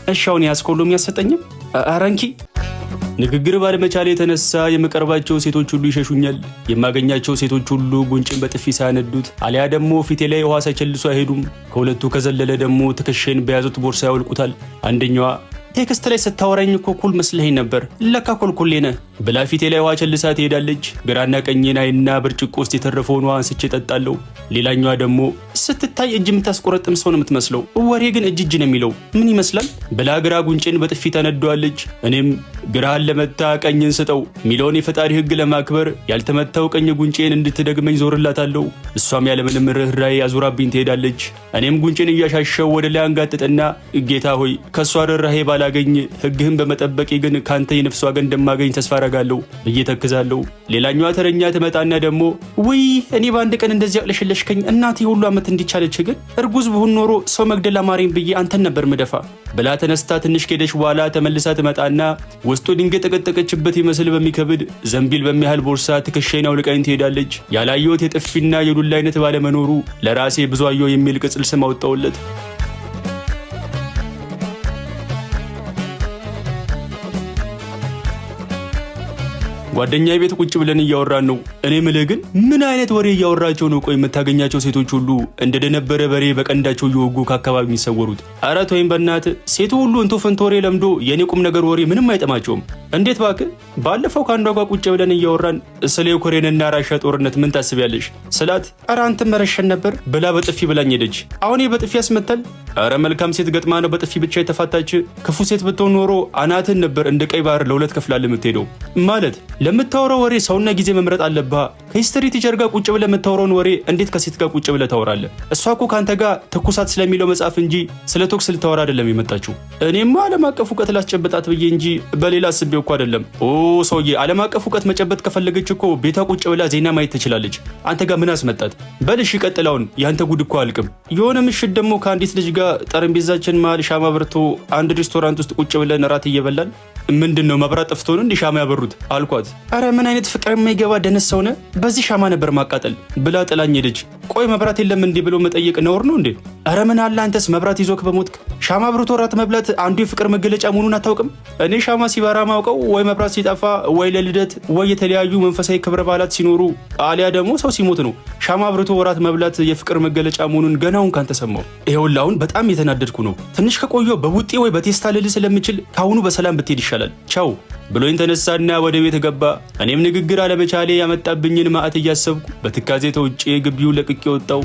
እሺ አሁን ያዝከው ሎሚ አትሰጠኝም? ኧረ እንኪ። ንግግር ባለመቻል የተነሳ የምቀርባቸው ሴቶች ሁሉ ይሸሹኛል። የማገኛቸው ሴቶች ሁሉ ጉንጭን በጥፊ ሳያነዱት አሊያ ደግሞ ፊቴ ላይ ውሃ ሳይቸልሱ አይሄዱም። ከሁለቱ ከዘለለ ደግሞ ትከሻዬን በያዙት ቦርሳ ያወልቁታል። አንደኛዋ "text ላይ ስታወራኝ እኮ cool መስለኸኝ ነበር፣ ለካ ኮልኮሌ ነህ" ብላ ፊቴ ላይ ውሃ ቸልሳ ትሄዳለች። ግራና ቀኜን አይና ብርጭቆ ውስጥ የተረፈውን ውሃ አንስቼ እጠጣለሁ። ሌላኛዋ ደግሞ "ስትታይ እጅ የምታስቆረጥም ሰው ነው የምትመስለው፣ ወሬ ግን እጅ እጅ ነው የሚለው፣ ምን ይመስላል?" ብላ ግራ ጉንጬን በጥፊ ታነደዋለች። እኔም ግራህን ለመታ ቀኝን ስጠው ሚለውን የፈጣሪ ሕግ ለማክበር ያልተመታው ቀኝ ጉንጬን እንድትደግመኝ ዞርላታለሁ። እሷም ያለምንም ርኅራኄ አዙራብኝ ትሄዳለች። እኔም ጉንጬን እያሻሸው ወደ ላይ አንጋጥጥና "ጌታ ሆይ፣ ከእሷ ርኅራኄ ባላገኝ ሕግህን በመጠበቄ ግን ካንተ የነፍስ ዋጋ እንደማገኝ ተስፋ አረጋለሁ" ብዬ ተክዛለሁ። ሌላኛዋ ተረኛ ትመጣና ደግሞ "ውይ፣ እኔ በአንድ ቀን እንደዚህ አቅለሸለሽከኝ፣ እናቴ ሁሉ ዓመት እንዲቻለች ግን እርጉዝ ብሆን ኖሮ ሰው መግደል አማረኝ ብዬ አንተን ነበር ምደፋ" ብላ ተነስታ ትንሽ ከሄደች በኋላ ተመልሳ ትመጣና ውስጡ ድንጋይ ጠቀጠቀችበት ይመስል በሚከብድ ዘንቢል በሚያህል ቦርሳ ትከሻዬን አውልቃኝ ትሄዳለች። ያላየሁት የጥፊና የዱላ አይነት ባለመኖሩ ለራሴ ብዙ አየሁ የሚል ቅጽል ስም አወጣሁለት። ጓደኛዬ ቤት ቁጭ ብለን እያወራን ነው። "እኔ ምልህ ግን ምን አይነት ወሬ እያወራቸው ነው? ቆይ የምታገኛቸው ሴቶች ሁሉ እንደደነበረ በሬ በቀንዳቸው እየወጉ ከአካባቢ የሚሰወሩት?" "ኧረ ተወኝ በእናትህ፣ ሴቱ ሁሉ እንቶ ፈንቶ ወሬ ለምዶ የእኔ ቁም ነገር ወሬ ምንም አይጠማቸውም።" "እንዴት እባክህ?" "ባለፈው ከአንዷ ጋር ቁጭ ብለን እያወራን ስለ ዩክሬንና ራሽያ ጦርነት ምን ታስቢያለሽ ስላት፣ ኧረ አንተም መረሸን ነበር ብላ በጥፊ ብላኝ ሄደች። አሁን በጥፊ ያስመታል? ኧረ መልካም ሴት ገጥማ ነው በጥፊ ብቻ የተፋታች። ክፉ ሴት ብትሆን ኖሮ አናትን ነበር እንደ ቀይ ባህር ለሁለት ከፍላ የምትሄደው። ማለት ለምታወራው ወሬ ሰውና ጊዜ መምረጥ አለብህ። ከ history teacher ጋር ቁጭ ብለህ የምታወራውን ወሬ እንዴት ከሴት ጋር ቁጭ ብለህ ታወራለህ? እሷ እኮ ከአንተ ጋር ትኩሳት ስለሚለው መጽሐፍ እንጂ ስለ ተኩስ ልታወራ አይደለም የመጣችው።" "እኔማ ዓለም አቀፍ እውቀት ላስጨብጣት ብዬ እንጂ በሌላ አስቤው እኮ አይደለም።" "ኦ ሰውዬ፣ ዓለም አቀፍ እውቀት መጨበጥ ከፈለገች እኮ ቤቷ ቁጭ ብላ ዜና ማየት ትችላለች። አንተ ጋር ምን አስመጣት? በልሽ ይቀጥላውን፣ ያንተ ጉድ እኮ አልቅም። የሆነ ምሽት ደግሞ ከአንዲት ልጅ ጋር ጠረጴዛችን መሃል ሻማ በርቶ አንድ ሬስቶራንት ውስጥ ቁጭ ብለን እራት እየበላን 'ምንድን ነው፣ መብራት ጠፍቶ ነው እንዲህ ሻማ ያበሩት?' አልኳት። 'ኧረ ምን አይነት ፍቅር የማይገባ ደነስ ሰው ነህ፣ በዚህ ሻማ ነበር ማቃጠል' ብላ ጥላኝ ሄደች። ቆይ መብራት የለም እንዴ ብሎ መጠየቅ ነውር ነው እንዴ? ኧረ ምን አለ አንተስ መብራት ይዞክ በሞትክ። ሻማ አብርቶ እራት መብላት አንዱ የፍቅር መገለጫ መሆኑን አታውቅም? እኔ ሻማ ሲበራ ማውቀው ወይ መብራት ሲጠፋ ወይ ለልደት ወይ የተለያዩ መንፈሳዊ ክብረ በዓላት ሲኖሩ አሊያ ደግሞ ሰው ሲሞት ነው። ሻማ አብርቶ እራት መብላት የፍቅር መገለጫ መሆኑን ገናውን ካንተ ሰማሁ። ይኸውልህ አሁን በጣም የተናደድኩ ነው። ትንሽ ከቆየሁ በቡጢ ወይ በቴስታ ልል ስለምችል ከአሁኑ በሰላም ብትሄድ ይሻላል። ቻው" ብሎኝ ተነሳና ወደ ቤት ገባ። እኔም ንግግር አለመቻሌ ያመጣብኝን ማዕት እያሰብኩ በትካዜ ተውጬ ግቢውን ለቅቄ ወጣሁ።